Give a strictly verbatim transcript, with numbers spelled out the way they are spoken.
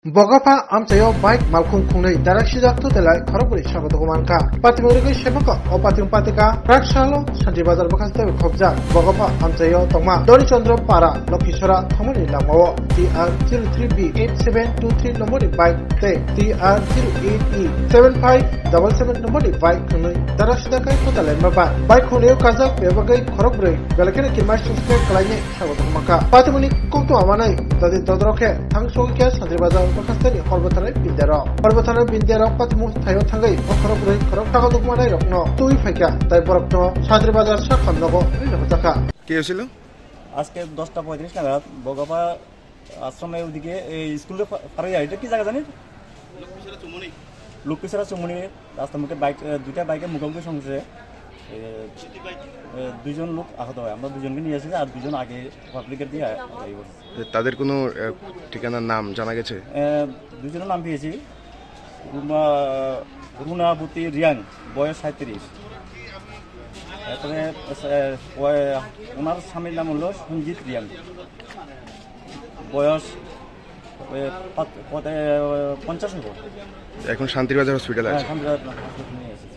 Bogopha amchaio bike malkhung khungnwi darak sijak tutelai khorokbrwi sago dogo mankha. Patimung rigwi semaka o patimung patika Praksalo Santi Bazar bwkha tei khobjak. Bogopha amchaio tongma Doni Chandra Para Lokhisora thangmani lamao T R zero three B eight seven two three nombor ni bike tei T R zero eight E seven five double seven nombor ni bike khungnwi darak sijak kai tutelai ma ba. Bike khungnwi kajak bebagwi khorokbrwi belai kheno kirmai subscribe kalainai. Sago tongmaka. Patimuni kokto amanai dadi dodro khe thang sogwi khe Santri Bazar bwkhasteni Horbo thanai bindero. Horbo thanai bindero patimu thaio thangwi bokhorok bwrwi khorok sago tongmanai rokno twi phaikha, tai borokno Santri Bazar sakha nogo ri rokjaka. কে হয়েছিল? আজকে দশটা পঁয়ত্রিশ নাগাদ বগপা আশ্রমে ওদিকে এই স্কুলে ফা-, ফারাইয়া, এটা কি জায়গা জানি? লক্ষ্মীছড়া চুমনি। রাস্তার মুখে বাইক, আহ, দুইটা বাইকের মুখোমুখি সংঘর্ষে, এ, এ, দুইজন লোক আহত হয়। আমরা দুইজনকে নিয়ে এসেছি, আর দুইজন আগে পাবলিকের দিয়ে আ-, আ-, ইয়ে করছে। তাদের কোনো, আহ, ঠিকানা, নাম জানা গেছে? আহ, দুইজনের নাম পেয়েছি। রুমা-, রুনাবতী রিয়াং, বয়স সাঁইত্রিশ। তারপরে, আহ, ওই, ওনার স্বামীর নাম হলো সঞ্জিত রিয়াং, বয়স, এ, পাঁচ-, কত, এ, পঞ্চাশ হবে। এখন শান্তিবাজার হসপিটালে হ্যাঁ, আছে। শান্তিবাজার হসপিটালে নিয়ে এসেছি।